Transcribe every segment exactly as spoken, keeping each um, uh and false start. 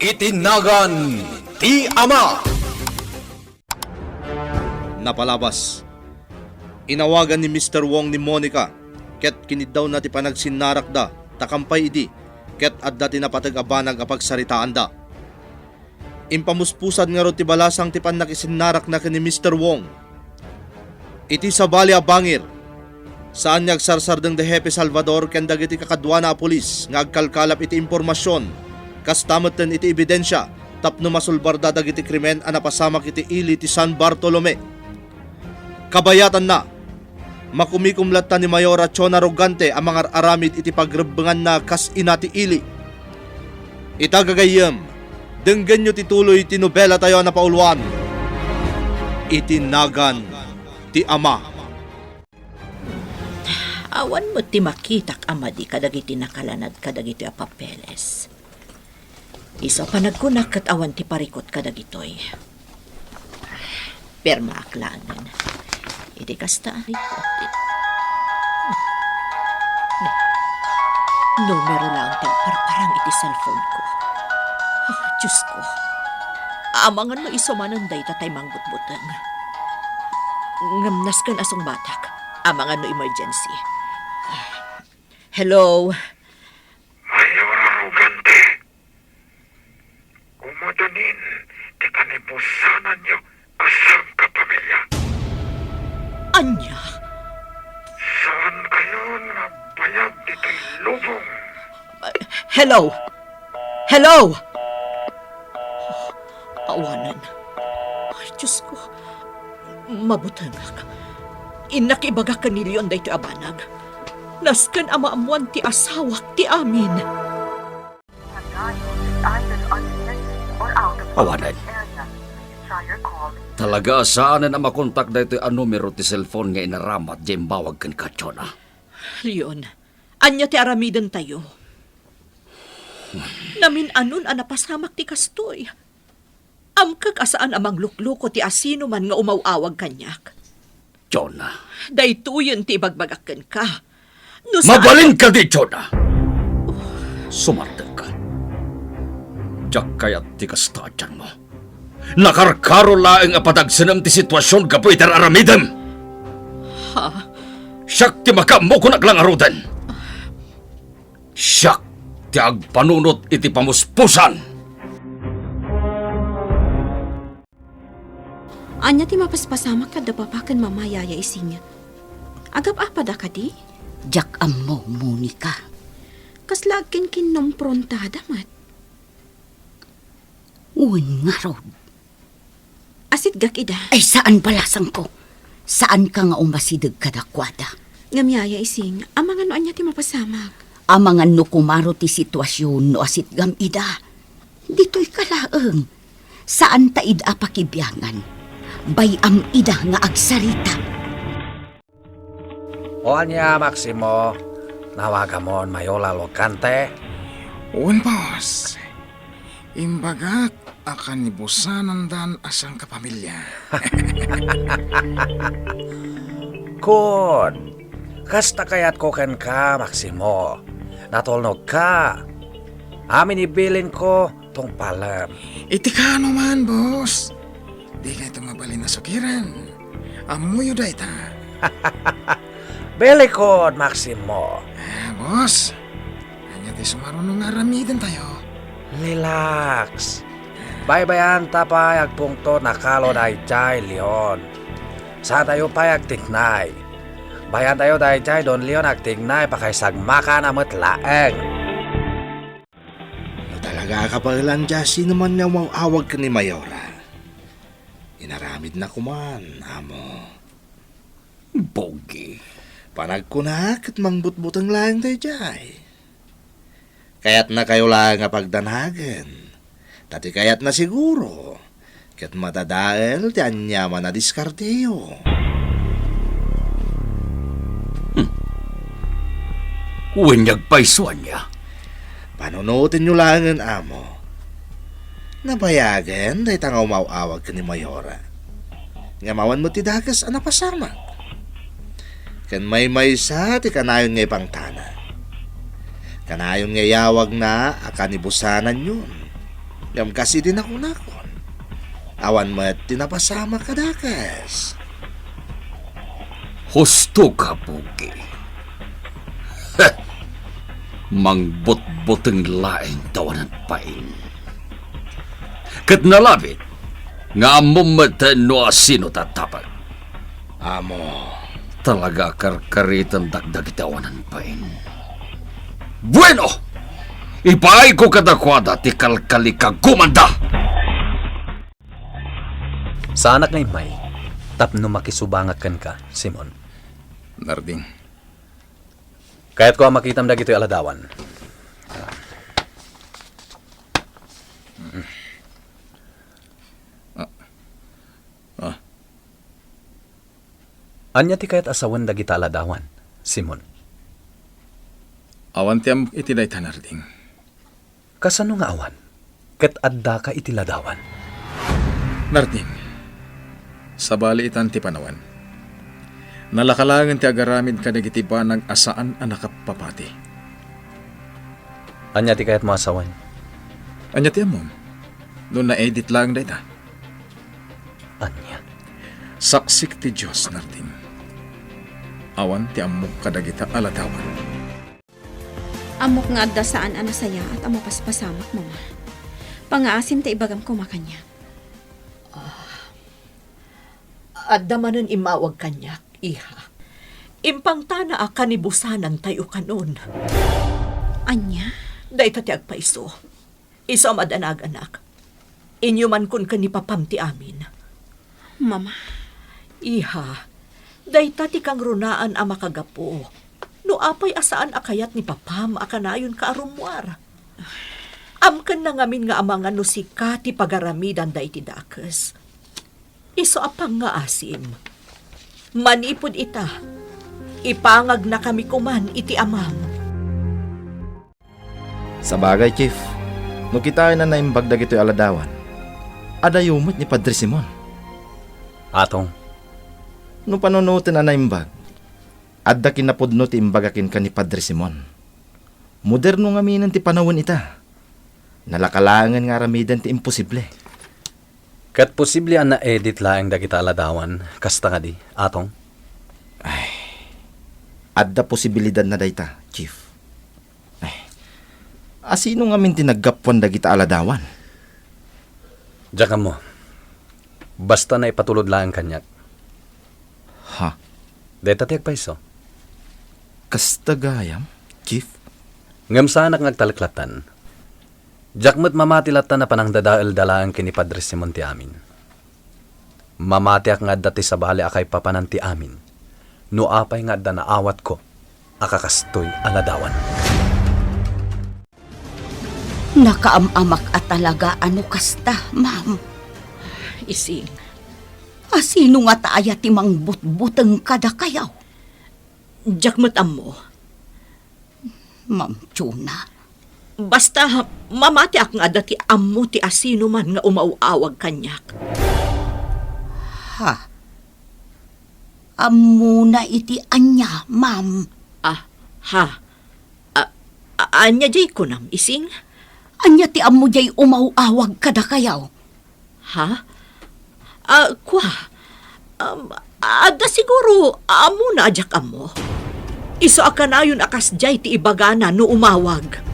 Iti nagan ti Ama. Napalabas, inawagan ni Mister Wong ni Monica ket kiniddawna ti panagsinnarakda ta kampay idi ket adda ti napateg a banag a pagsaritaanda. Impamuspusan ngarud ti balasang ti pannakisinnarakna ken ni Mister Wong. Iti sabali a bangir, saan nga agsarsardeng da Hepe Salvador ken dagiti kakaduana a pulis nga agkalkalap iti impormasion, kasta metten iti ebidensia tapno masulbarda dagiti krimen a napasamak iti ili ti San Bartolome. Kabayatanna, makumikom latta ni Mayor a Chona Rogante a mangar-aramid iti pagrebbenganna kas ina ti ili. Ita gagayyem, denggenyo ti tuloy ti nobelatayo a napauluan, Iti Nagan ti Ama. Awan met ti makitak a madi kadagiti nakalanad kadagiti a papeles. Isu a panagkunak ket awan ti parikut kadagitoy. Pirmaak laengen. Iti kasta a rikut, it-, numero laeng ti agparparang iti cellphone-ko. Ah, Diosko. Amangan no isu manen dayta tay mangbutbuteng. Ngem nasken a sungbatak. Amangan no emergency. Hello? Mayor Arrogante. Kumadanin ti kanibusananyo a sangkapamilya. Ania? Saankayon nga agbayag ditoy lubong? Hello? Hello? Awanen. Ay, Diosko. Mabutengak. Innak ibagak ken ni Leon daytoy a banag. Nasken a maammoan ti asawak ti amin. Awanen. Talaga a saanen a makontak daytoy a numero ti cellphone nga inaramat diay imbawag kenka, Chona. Leon, ania ti aramidentayo? Namin-anon a napasamak ti kastoy. Amkek a saan a manglukluko ti asinoman nga umaw-awag kaniak. Chona. Daytoyen ti ibagbagak kenka. No saan— Mabalin kadi, Chona? Sumardengka. Diak kayat ti kasta a tianmo. Nakarkaro laeng a padagsenem ti situasion gapu iti ar-aramidem. Ha? Siak ti makaammo, kunak la ngaruden. Siak ti agpanunot iti pamuspusan. Ania ti mapaspasamak kadda papa ken mama, Yaya Ising? Agap-apada kadi? Diak ammo, Monica. Kasla agkinkinnomprontada met. Wen ngarud. Asitgak ida. Ay, saan, balasangko. Saanka nga umasideg kadakuada. Ngem, Yaya Ising, amangan no ania ti mapasamak. Amangan no kumaro ti situasion no asitgam ida. Ditoyka laeng. Saanta ida a pakibiangan. Bay-am ida nga agsarita. O ania, Maximo, nawagamon Mayor Arrogante? Wen, boss. Imbagak a kanibusanandan a sangkapamilya. Kun, kasta kayatko kenka, Maximo. Natulnogka. Amin ibilinko, tungpalem. Iti kaano man, boss. Dikayto mabalin a sukiren. Ammoyo dayta. Bilikon, Maximo. Ah, boss. Ania ti sumaruno nga aramidentayo? Relax. Baybayan ta pay agpungtot a kalo daydiay Leon. Saantayo pay agtiknay. Bayantayo daydiay Don Leon agtiknay pakaisagmakan a met laeng. No talaga a kabaelan ti asinoman nga umaw-awag ken ni Mayora, inaramidna koman, amo. Pogi. Panagkuna ket mangbutbuteng laeng daydiay. Kayatnakayo laeng a pagdanagen, ta ti kayatna siguro, ket madadael ti aniaman a diskarteyo. Hmm. Wen, agpayso ania? Panunotenyo laengen, amo. Nabayagen dayta nga umaw-awag ken ni Mayora. Ngem awan met ti dakes a napasamak. Ken maymaysa ti kanayon nga ipangtana. Kanayon nga iyawagna a kanibusananyon. Ngem kas idi nakunakon, awan met ti napasamak kadakes. Husto ka, Pugi. Heh! Mangbutbuteng laeng ta awanen pain. Ket nalabit nga ammom met no asino ti attapek. Amo. Talaga a karkaritendak dagiti awanen pain. Bueno! Ipaayko kadakuada ti kalkalikagumanda! Saanak nga immay tapno makisubangak kenka, Simon. Narding. Kayatko a makitam dagitoy a ladawan. Ah. Ah. Ania ti kayat a sawen dagita a ladawan, Simon? Awan ti ammok iti dayta, Narding. Kasano nga awan? Ket addaka iti ladawan. Narding, sabali itan ti panawen. Nalaka laengen ti agaramid kadagiti banag a saan a nakappapati. Ania ti kayatmo a sawen? Ania ti ammom? No na-edit laeng dayta. Ania? Saksik ti Dios, Narding. Awan ti ammok kadagita a ladawan. Ammok nga adda saan a nasayaat a mapaspasamak, Mama. Pangngaasim ta ibagam koma kaniak. Ah, adda manen immawag kaniak, iha. Impangtana a kanibusanan tayo kanon. Ania? Dayta ti agpayso. Isu a madanaganak. Inyumankon ken ni papam ti amin. Mama. Iha, dayta ti kangrunaan a makagapu. No apay a saan a kayat ni papam a kanayonka a rummuar. Amkenna ngamin nga amangan no sika ti pagaramidan daydi dakes. Isu a pangngaasim. Manipud ita, ipangagnakami koman iti amam. Sabagay, Chief, no kitaen a naimbag dagitoy a ladawan, adayo met ni Padre Simon. Atong. No panunoten a naimbag, adda kinapudno ti imbag a kenka ni Padre Simon. Moderno ngaminen ti panawen ita. Nalaka laengen nga aramiden ti imposible. Ket posible a na-edit laeng dagita a ladawan, kasta kadi, Atong? Ay, adda posibilidadna dayta, Chief. Ay, asino ngamin ti naggapuan dagita a ladawan? Diak ammo. Basta naipatulod laeng kaniak. Ha? Dayta ti agpayso. Kasta gayam, Chief? Ngem saanak nga agtalek lattan. Diak met mamati lattan a panangdadaelda laeng ken ni Padre Simon ti amin. Mamatiak nga adda ti sabali a kaipapanan ti amin no apay nga adda naawatko a kakastoy a ladawan. Nakaam-amak a talaga a no kasta, ma'am. Ising. Asino ngata aya ti mangbutbuteng kadakayo? Diak met ammo. Ma'am Chona. Basta, mamatiak nga adda ti ammo ti asinoman nga umaw-awag kaniak. Ha? Ammona iti ania, ma'am? Ah, ha? A-, a-, ania diay kunam, Ising? Ania ti ammo diay umaw-awag kadakayo? Ha? Ah, kua. Um, adda siguro, ammona a diak ammo. Isu a kanayon a kasdiay ti ibagana no umawag.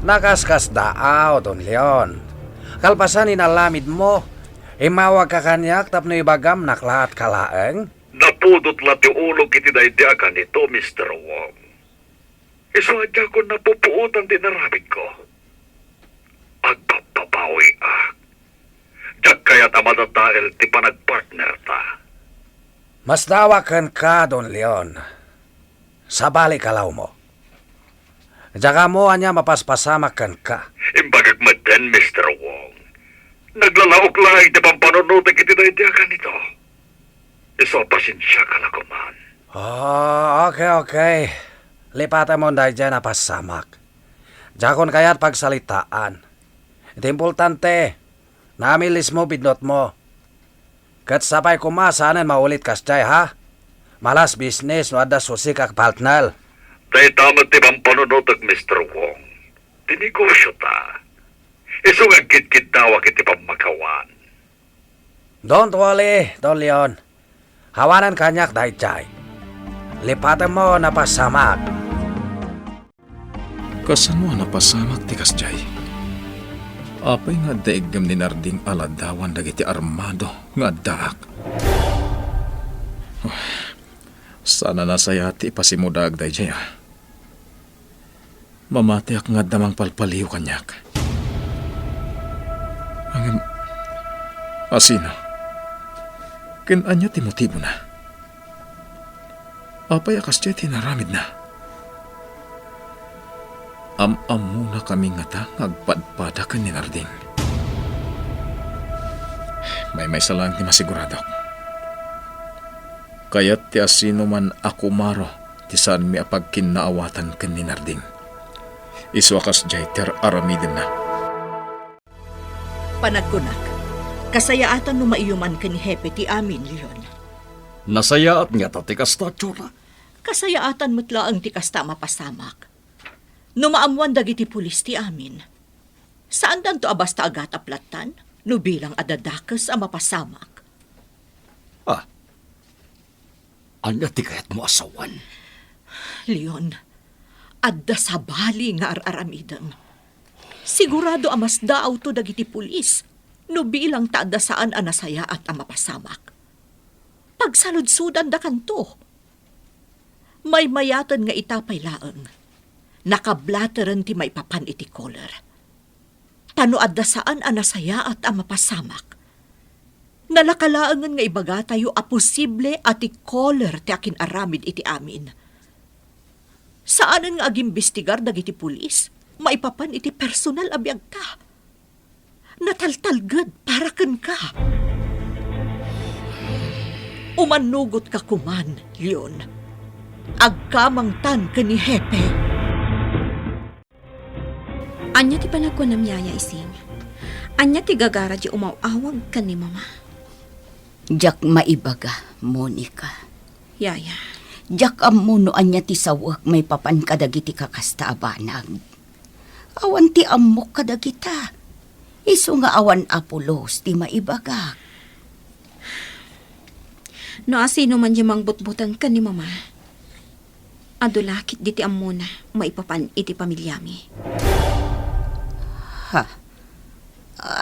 Nakaskasdaaw, Don Leon. Kalpasan inalamidmo, immawagka kaniak tapno ibagam naklaat ka laeng? Napudot la ti ulok iti daydi a ganito, Mister Wong. Isu a diakon napupuotan ti inaramidko. Agbabbabawiak. Diak kayat a madadael ti panagpartnerta. Masdawak kenka, Don Leon. Sabali kalawmo. Diak ammo ania mapaspasamak kenka. Imbagak metten, Mister Wong. Naglalaok laeng ti pampanunotek iti daydi a ganito. Isu a pasensiaka la koman. Ah, okay, okay. Lipatemon daydiay a napasamak. Diakon kayat pagsalitaan. Iti importante, naamilismo pudnotmo. Ket sapay koma saanen maulit kasdiay, ha? Malas business no adda susik a partner. Dayta met ti pampanunotek, Mister Wong. ti negosiota. Isu nga agkidkiddawak iti pammakawan. Don't worry, Don Leon. Awanen kaniak daydiay. Lipatemmo a napasamak. Kasano a napasamak ti kasdiay? Apay nga adda iggem ni Narding a ladawan dagiti armado nga addaak? Saan a nasayaat ti ipasimudaak daydiay, a? Mamatiak nga adda mangpalpaliw kaniak. Ngem, asino? Ken ania ti motibona? Apay a kasdiay ti inaramidna? Am-ammonakami ngata nga agpadpada ken ni Narding? Maymaysa laeng ti masiguradok. Kayat ti asinoman a kumaro ti saanmi a pagkinnaawatan ken ni Narding. Isu a kasdiay ti ar-aramidenna. Panagkunak, kasayaatan no maiyuman ken ni Hepe ti amin, Leon. Nasayaat ngata ti kasta, Chona? Kasayaatan met laeng ti kasta a mapasamak. No maammoan dagiti pulis ti amin, saandanto a basta agatap lattan no bilang a dadakes a mapasamak. Ah, ania ti kayatmo a sawen? Leon, adda sabali nga ar-aramidem. Sigurado a masdaawto dagiti pulis no bilang ta adda saan a nasayaat a mapasamak. Pagsaludsodandakanto. Maymayaten nga ita pay laeng, nakablateren ti maipapan iti caller. Ta no adda saan a nasayaat a mapasamak, nalaka laengen nga ibagatayo a posible a ti caller ti akin-aramid iti amin. Saanen nga agimbestigar dagiti pulis maipapan iti personal a biagta. Nataltalged para kenka. Umannugotka koman, Leon. Agkamangtan ken ni Hepe. Ania ti panagkuanam, Yaya Ising? Ania ti gagara ti umaw-awag ken ni Mama? Diak maibaga, Monica. Yaya. Diak ammo no ania ti sawek maipapan kadagiti kakasta a banag. Awan ti ammok kadagita. Isu nga awan a pulos ti maibagak. No asino man ti mangbutbuteng ken ni Mama, adu la ketdi ti ammona maipapan iti pamiliami. Ha?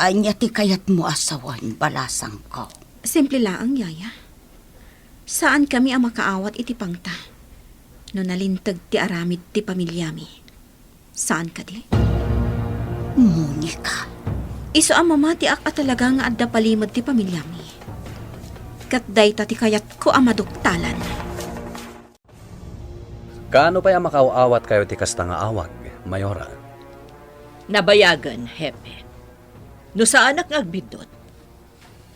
Ania ti kayatmo a sawen, balasangko? Simple laeng, Yaya. Saankami a makaawat iti pangta no nalinteg ti aramid ti pamiliami. Saan kadi? Monica. Isu a mamatiak a talaga nga adda palimed ti pamiliami. Ket dayta ti kayatko a maduktalan. Kaano pay a makaaw-awatkayo ti kasta nga awag, Mayora? Nabayagen, Hepe. No saanak nga agbiddut,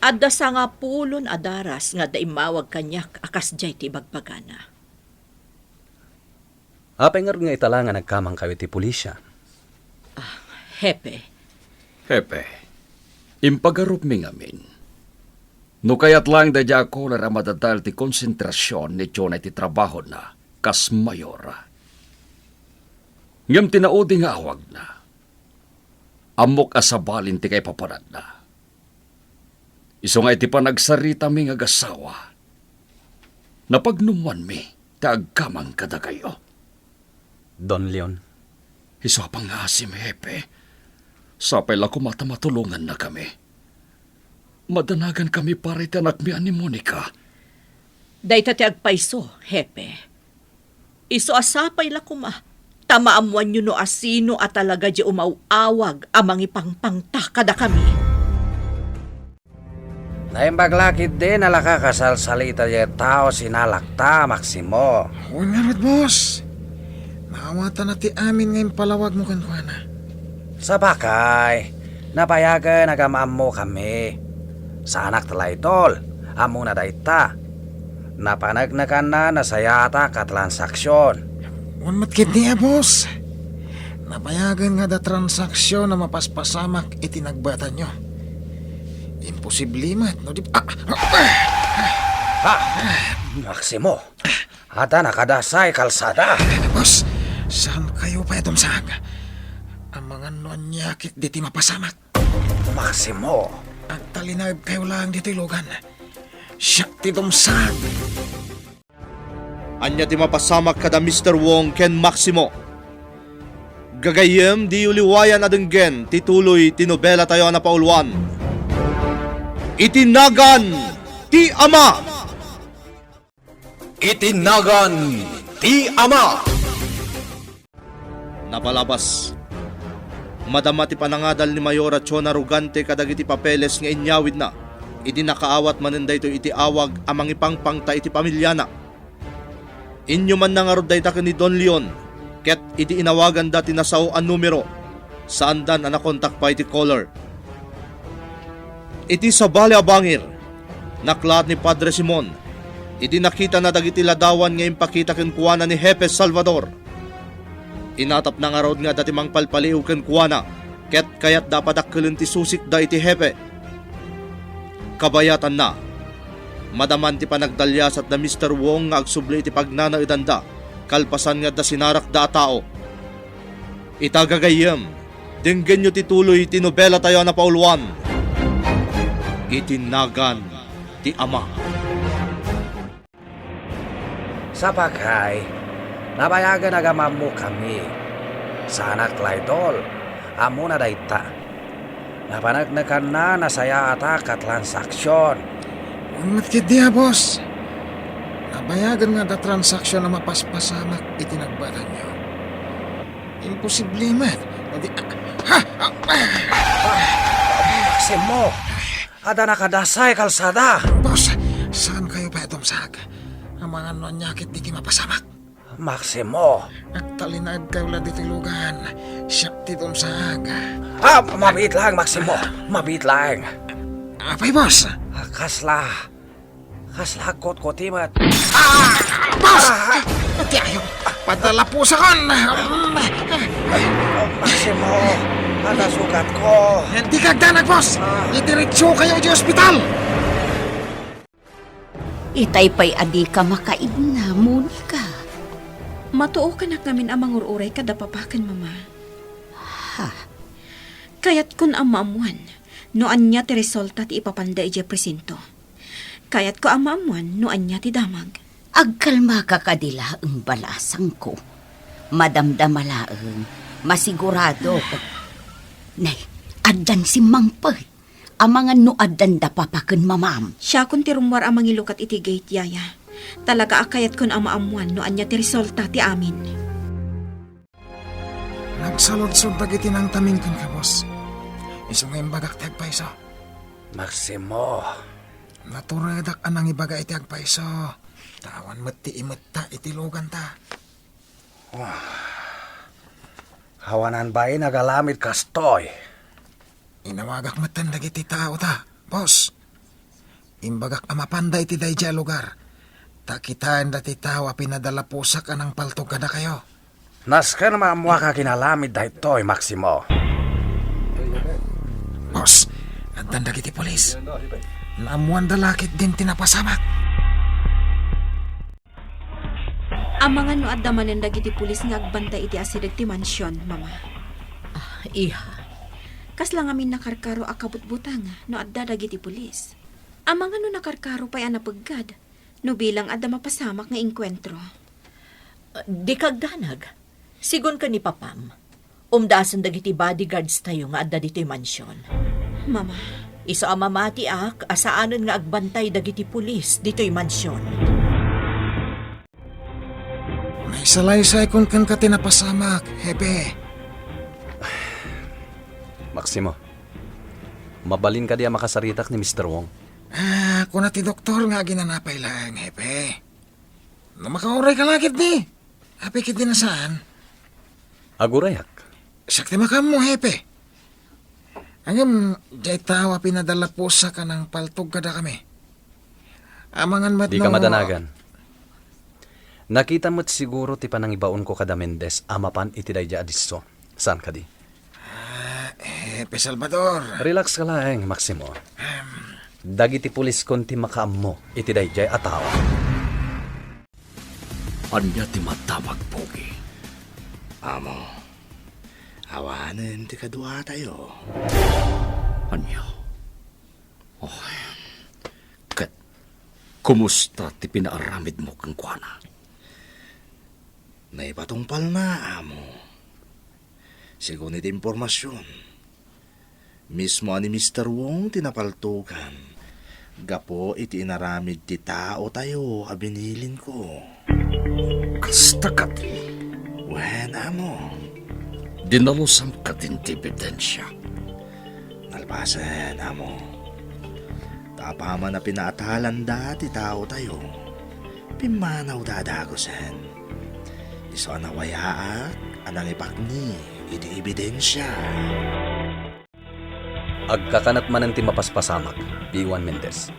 adda sangapulon a daras nga adda immawag kaniak a kasdiay ti ibagbagana. Apay ngarud nga ita la nga nagkamangkayo iti pulisya? Ah, Hepe. Hepe, impagarupmi ngamin. No kayat laeng daydiay a caller a madadael ti konsentrasyon ni Chona iti trabahona kas mayor. Ngem ti naudi nga awagna, ammok a sabalin ti kaipapananna. Isu nga iti panagsaritami nga agasawa, napagnumoanmi ti agkamang kadakayo. Don Leon. Isu a pangngaasim, Hepe. Sapay la koma ta matulongannakami. Madanagankami para iti anakmi a ni Monica. Dayta ti agpayso, Hepe. Isu a sapay la koma ta maammoanyo no asino a talaga diay umaw-awag a mangipangpangta kadakami. Naimbag la ketdi a nalaka a salsalita diay tao a sinalakta, Maximo. Wen ngarud, boss. Naawatana ti amin nga impalawagmo kenkuana. Sabagay, nabayagen a agam-ammokami. Saanak ti laytol, ammona dayta. Napaneknekanna a nasayaatak a transaksion. Wen met ketdi a, boss. Nabayagen nga adda transaksion a mapaspasamak iti nagbatanyo. Imposible met no di, ah, ah, ah. Ah, Maximo, adda nakadasa iti kalsada. Boss, saankayo pay a dumsag? Amangan no ania ket ditoy mapasamak. Maximo! Agtalinaedkayo laeng ditoy lugan. Siak ti dumsag. Ania ti mapasamak kada Mister Wong ken Maximo? Gagayyem, diyo liwayan a denggen ti tuloy ti nobelatayo a napauluan, Iti Nagan ti Ama. Iti Nagan ti Ama. Napalabas, madama ti panangadal ni Mayora Chona Rugante kadagiti papeles nga inyawidna idi nakaawat manen daytoy iti awag a mangipangpangta iti pamiliana. Inyumanna ngarud dayta ken ni Don Leon, ket idi inawaganda ti nasao a numero, saandan a nakontak pay ti caller. Iti sabali a bangir, naklaat ni Padre Simon idi nakitana dagiti ladawan nga impakita kenkuana ni Hepe Salvador. Inatapna ngarud nga adda ti mangpalpaliiw kenkuana ket kayatda a padakkelen ti susikda iti Hepe. Kabayatanna, madaman ti panagdaliasat da Mister Wong nga agsubli iti pagnanaedanda kalpasan nga adda sinarakda a tao. Ita gagayyem, denggenyo ti tuloy ti nobelatayo a napauluan, Iti Nagan ti Ama. Sapagkay, nabayagen a ammokami. Saanak la idol, ammona dayta. Napaneknekanna nasayaat a transaksyon. Wen met ketdi a, boss. Nabayagen nga adda transaksyon a mapaspasamak iti nagbatanyo. Imposible met. Adi, ha? Ah, ah. Maximo, adda nakadasay kalsada. Boss, saankayo pay a dumsag? Amangan no ania ketdi ti mapasamak. Maximo. Agtalinaedkayo la ditoy lugan. Siak ti dumsag. Ah, mabiit laeng, Maximo. Mabiit laeng. Apay, boss? Ah, kasla. Kasla kutkoti met. Ah! Boss! Ah! Ti ayo. Padalapusakon. Maximo, adda sugatko. Dika agdanag, boss. Ah. Idiretsokayo iti ospital. Itay pay a dika makaibna, Monica. Matuokanak ngamin a mangur-uray kada papa ken mama. Ha? Kayatkon a maammuan no ania ti resulta ti ipapanda idiay presinto. Kayatko a maammuan no ania ti damag. Agkalmaka kadi laeng, balasangko. Madamdama laeng, masigurado. Nay, addan simmangpet. Amangan no addanda papa ken mamam. Siakon ti rummuar a mangilukat iti gate, yaya. Talaga a kayatkon a maammuan no ania ti resulta ti amin. Nagsaludsod dagiti nangtamin kenka, boss. Isu nga imbagak ti agpayso. Maximo. Naturedak a nangibaga iti agpayso. Ta awan met ti imetta iti luganta. Awanan bain agalamid kastoy. Inawagak metten dagiti tao ta, boss. Imbagak a mapanda iti daydiay a lugar. Ta kitaenda ti tao a pinadalapusak a nangpaltog kadakayo. Nasken a maammuak a ginalamid daytoy, Maximo. Boss, addan dagiti pulis. Naammuanda la ketdin ti napasamak. Amangan no adda manen dagiti pulis nga agbantay iti asideg ti mansion, Mama. Ah, iha. Kasla ngamin nakarkaro a kabutbutang no adda dagiti pulis. Amangan no nakarkaro pay a napeggad no bilang adda mapasamak nga engkuentro. Ah, dika agdanag. Sigun ken ni Papam, umdasen dagiti bodyguards tayo nga adda ditoy mansion. Mama. Isu a mamatiak a saanen nga agbantay dagiti pulis ditoy mansion. Naisalaysay kon kenka ti napasamak, Hepe. Maximo, mabalin kadi a makasaritak ni Mister Wong? Ah, kuna ti doktor nga aginana pay laeng, Hepe. No makaurayka la ketdi, apay ketdi a saan? Agurayak. Siak ti makaammo, Hepe. Ngem, diay tao a pinadalapusak a nangpaltog kadakami. Amangan met no... Dika madanagan. Nakitam met siguro ti panangibaonko kada Mendez a mapan iti daydiay a disso. Saan kadi? Ah, Hepe Salvador. Relax ka laeng, Maximo. Em. Dagiti puliskon ti makaammo iti daydiay a tao. Ania ti madamag, Pogi? Amo, Awanen ti kaduatayo. Ania? Oh, ket kumusta ti pinaaramidmo kenkuana? Naipatungpalna, amo. Segun iti impormasion, mismo a ni Mister Wong ti napaltugan gapu iti inaramid ti taotayo a binilinko. Kasta kadi? Wen, amo. Dinalusam kadin ti ebidensia? Nalpasen, amo. Ta apaman a pinaatalanda ti taotayo, pimmanawda a dagusen. Isu a nawayaak a nangipakni iti ebidensia. Agkakanat manen ti mapaspasamak, P one Mendez.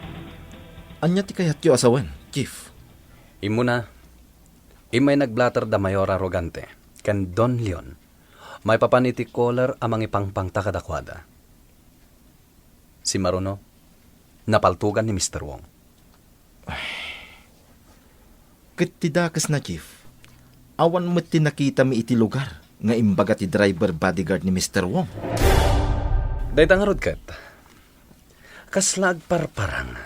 Ania ti kayatyo a sawen, Chief? Immuna, immay nagblatter da Mayor Arrogante ken Don Leon maipapan iti caller a mangipangpangta kadakuada. Simaruno, napaltugan ni Mister Wong. Ket ti dakesna, Chief, awan met ti nakitami iti lugar nga imbaga ti driver bodyguard ni Mister Wong. Dayta ngarud ket, kasla agparparang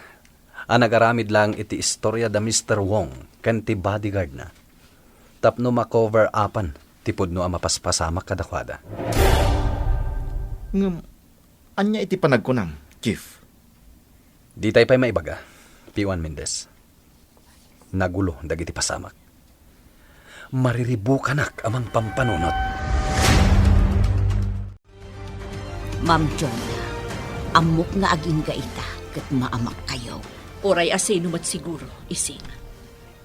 a nagaramid laeng iti istoria da Mister Wong ken ti bodyguardna tapno ma-cover upan ti pudno a mapaspasamak kadakuada. Ngem, ania iti panagkunam, Chief? Ditay pay maibaga, P one Mendez. Nagulo dagiti pasamak. Mariribukanak a mangpampanunot. Ma'am Jonah, ammok nga agingga ita ket maamakkayo. Uray asino met siguro, Ising.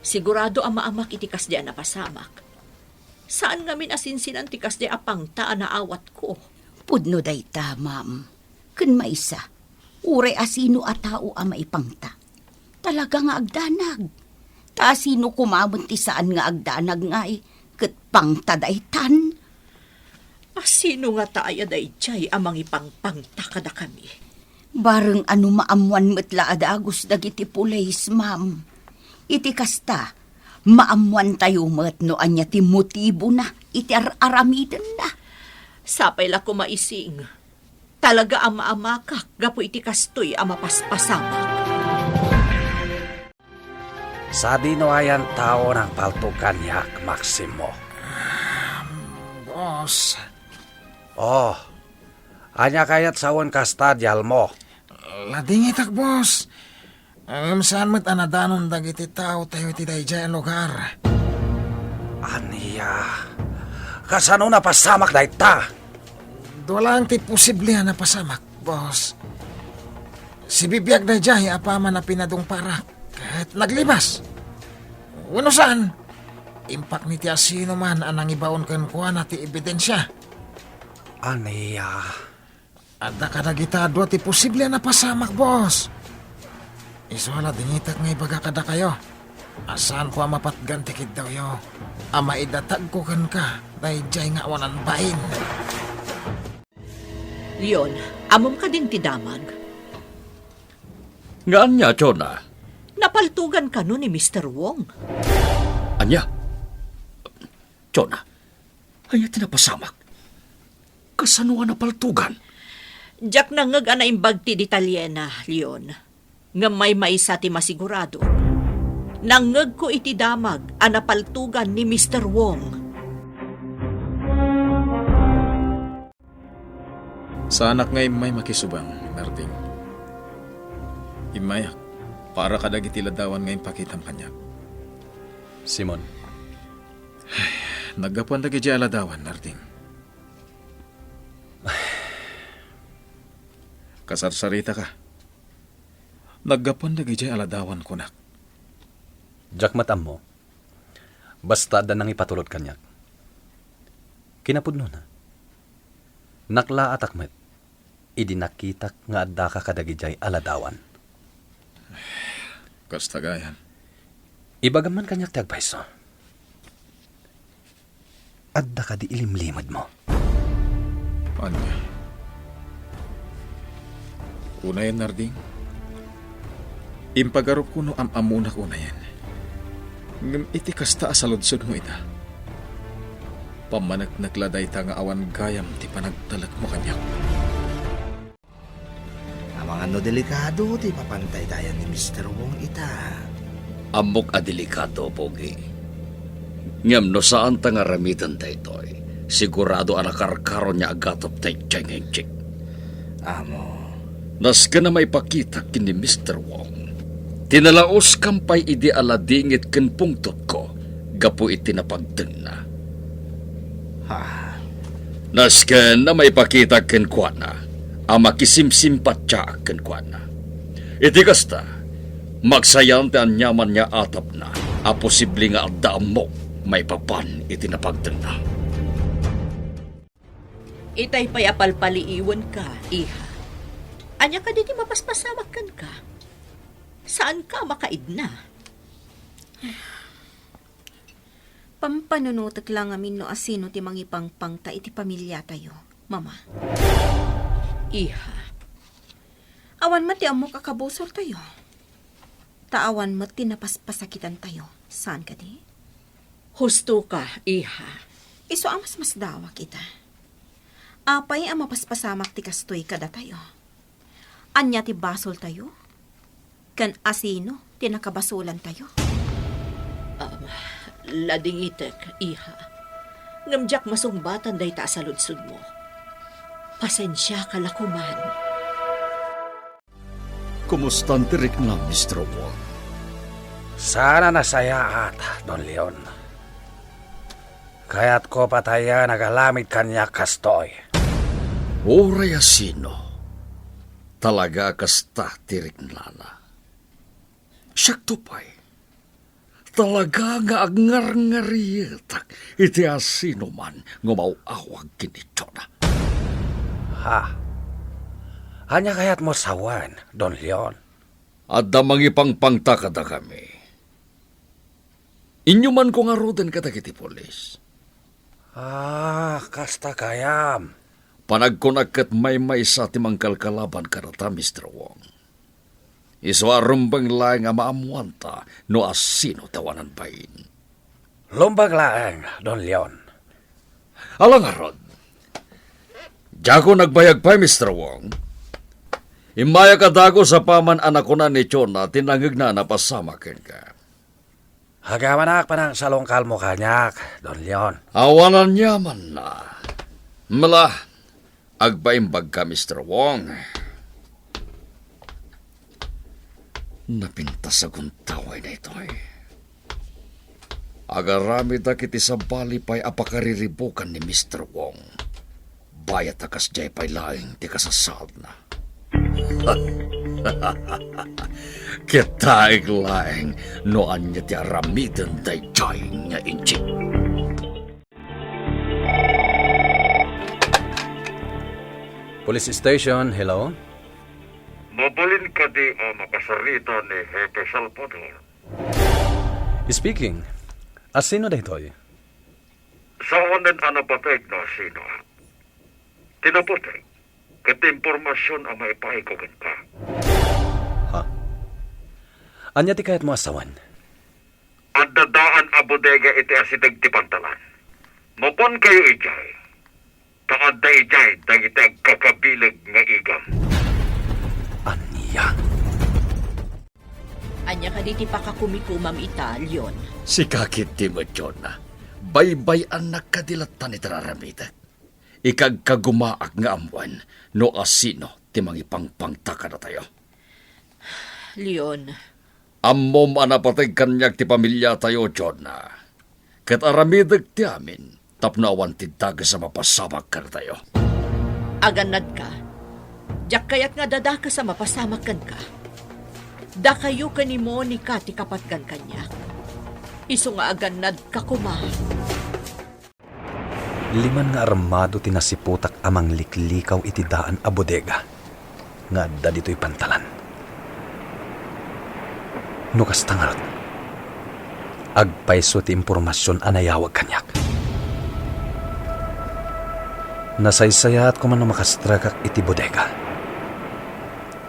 Sigurado a maamak iti kasdi a napasamak. Saan ngamin a sinsinan ti kasdi a pangta a naawatko. Pudno dayta, ma'am. Ken maysa, uray asino a tao a maipangta, talaga nga agdanag. Ta asino koma met ti saan nga agdanag ngay ket pangta daytan? Asino ngata aya daydiay a mangipangpangta kadakami? Bareng a no maammoan met la a dagus dagiti pulis, ma'am. Iti kasta, maammoantayo met no ania ti motibona iti ar-aramidenna. Sapay la koma, Ising. Talaga a maamakak gapu iti kastoy a mapaspasamak. Sadino ayan tao nang paltugan kaniak, Maximo? Boss. Oh, ania kayat sawen kasta, dialmo? Ladingitak, boss. Ngem saan met a nadanon dagiti taotayo iti daydiay a lugar. Ania? Kasano napasamak dayta? Dua laeng ti posible a napasamak, boss. Sibibiag daydiay apaman a pinadungparak ket naglibas. Wenno saan, impakni ti asinoman a nangibaon kenkuana ti ebidensia. Ania? Adda kadagita dua ti posible a napasamak, boss. Isu a ladingitak nga ibaga kadakayo a saanko a mapatgan ti kiddawyo a maidatagko kenka daydiay nga awanan bain. Leon, ammom kadin ti damag? Nga ania, Jonah? Napaltugan kano ni Mister Wong. Ania? Jonah, ania ti napasamak? Kasano a napaltugan? Diak nangngeg a naimbag ti detalyena, Leon. Ngem maymaysa ti masigurado. Nangngegko iti damag a napaltugan ni Mister Wong. Saanak nga immay makisubang, Narding. Immayak para kadagiti ladawan nga impakitam kaniak. Simon. Naggapuan dagidiay a ladawan, Narding. Kasarsaritaka. Naggapuan dagidiay a ladawan, kunak. Diak met ammo. Basta adda nangipatulod kaniak. Kinapudnona, naklaatak met idi nakitak nga addaka kadagidiay a ladawan. Kasta gayam. Ibagam man kaniak ti agpayso. Adda kadi ilimlimedmo? Ania? Unayen, Narding, impagarupko no am-ammonak unayen. Ngem iti kasta a saludsodmo ita, Pammaneknek la dayta nga awan gayam ti panagtalekmo kaniak. Amangan no delikado ti papantaytayan ni Mister Wong ita. Ammok a delikado, Pogi. Ngem no saanta nga aramiden daytoy, sigurado a nakarkaro nga agatop daydiay nga inchik. Amo. Nasken a maipakitak ken ni Mister Wong, ti nalaoskam pay idi aladingit ken pungtotko gapu iti napagtengna. Ha? Nasken a maipakitak kenkuana a makisimsimpatiaak kenkuana. Iti kasta, maksayan ti aniaman nga atapna a posible nga adda ammok maipapan iti napagtengna. Itay pay a palpaliiwenka, iha. Ania kadi ti mapaspasamak kenka? Saanka a makaidna? Pampanunotek la ngamin no asino ti mangipangpangta iti pamiliatayo, Mama. Iha. Awan met ti ammok a kabusortayo. Ta awan met ti napaspasakitantayo, saan kadi? Husto ka, iha. Isu a masmasdawak ita. Apay a mapaspasamak ti kastoy kadatayo? Ania ti basoltayo? Ken asino ti nakabasolantayo? Um, ladingitek, iha. Ngem diak masungbatan dayta a saludsodmo. Pasensiaka la koman. Kumustan ti riknam, Mister Wong? Saan a nasayaat, Don Leon. Kayatko patayen agaramid kaniak kastoy. Uray a sino, talaga a kasta ti riknana. Siakto pay, talaga nga agngarngarietak iti asinoman nga umaw-awag ken ni Jonah. Ha? Ania kayatmo sawen, Don Leon? Adda mangipangpangta kadakami. Inyumanko ngaruden kadagiti pulis. Ah, kasta gayam. Panagkunak ket maymaysa ti mangkalkalaban kadata, Mister Wong. Isu a rumbeng laeng a maammoanta no asino ti awanan bain. Rumbeng laeng, Don Leon. Ala ngarud, diakon agbayag pay, Mister Wong. Immayak a dagus apaman a nakuna ni Jonah ti nangngegna a napasamak kenka. Agamanak panangsalungkalmo kaniak, Don Leon. Awan aniamanna. Mala, agpaimbagka, Mister Wong. Napintas a guntaway daytoy. Agaramidak iti sabali pay a pakariribukan ni Mister Wong. Bayat a kasdiay pay laeng ti kasasaadna. Kitaek laeng no ania ti aramiden daydiay nga inchik. Police station, hello? Mabalin kadi a makasarita ni Hepe Salvador? Speaking. Asino daytoy? Saanen a napateg no asino. Ti napateg, ket ti impormasion a maipaayko kenka. Ha? Ania ti kayatmo a sawen? Adda daan a bodega iti asideg ti pantalan. Mapankayo idiay, ta adda idiay dagiti agkakabileg nga igam. Ania? Ania kadi ti pakakumikomam ita, Leon? Sika ketdi met, Jonah. Baybay-annak kadi latta iti aramidek. Ikagkagumaak nga ammoen no asino ti mangipangpangta kadatayo. Leon. Ammom a napateg kaniak ti pamiliatayo, Jonah. Ket aramidek ti amin tapno awan ti dagus a mapasamak kadatayo. Agannadka. Diak kayat nga adda dagus a mapasamak kenka. Dakayo ken ni Monica ti kapatgan kaniak. Isu nga agannadka koma. Liman nga armado ti nasiputak a mangliklikaw iti daan a bodega nga adda ditoy pantalan. No kasta ngarud, agpayso ti impormasion a nayawag kaniak. Nasaysayat koma no makastrekak iti bodega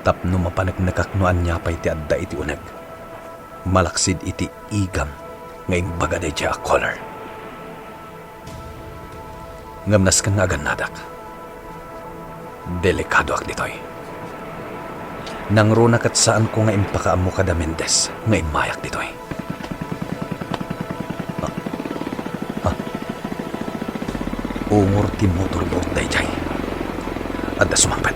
tapno mapaneknekak no ania pay ti adda iti uneg, malaksid iti igam nga imbaga daydiay a caller. Ngem nasken nga agannadak, delikadoak ditoy. Nangruna ket saanko nga impakaammo kada Mendez nga immayak ditoy. Ah, ah. Ungor ti motorboat daydiay. Adda sumangpet.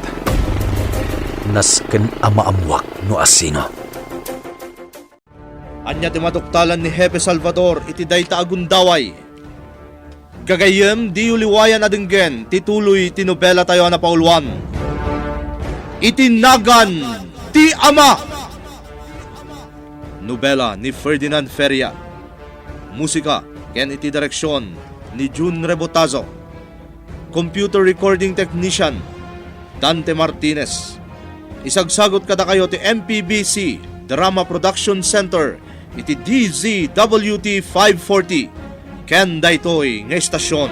Nasken a maammoak no asino. Ania ti maduktalan ni Hepe Salvador iti dayta a gundaway? Gagayyem, diyo liwayan a denggen ti tuloy ti nobelatayo a napauluan, Iti Nagan ti Ama. Nobela ni Ferdinand Feria. Musika ken iti direksion ni Jun Rebotazo. Computer recording technician, Dante Martinez. Isagsagut kadakayo ti M P B C Drama Production Center iti D Z W T five forty ken daytoy nga estasion.